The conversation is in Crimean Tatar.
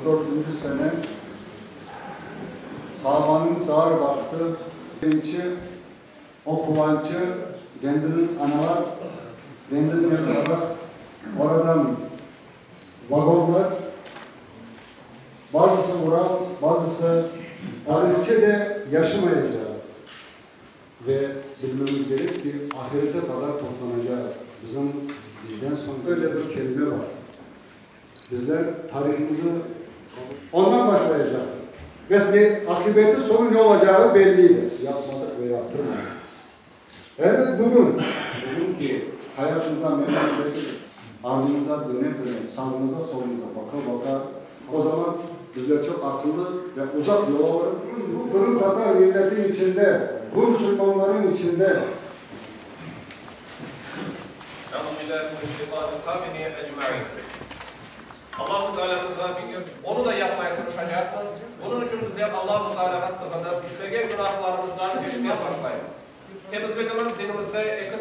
44 sene sabanıñ saar vaqtı sevinçi, o quvançı kendiniñ analar, kendiniñ evlâtlar, oradan vagonlar, bazısı Ural, bazısı tarihçe de yaşamayacaq. Ve bilmemiz kerek ki, ahirete qadar toplanacaq bizim bizden soñ öyle bir kelime bar. Bizler tarihımızı ondan başlayacaqtır. Ve aqibeti soñu ne olacağı belliydi. Yapmadıq ve yaptırmadıq. Elbet bugün, bugün ki hayatımıza memnun degildik, ardımıza döne-döne, sağımıza solumıza baqa-baqa, o zaman bizler çoq aqıllı ve uzaq yola varıp, bu qırımtatar milleti içinde, bu musulmanlarıñ içinde. Allahu Tealâmızğa Onı da yapmaya tırışacaqmız. Bunıñ içün bizler Allahu Tealâğa sığınıp, işlegen günahlarımızdan işten başlaymız. Temizligimiz dinimizde eki.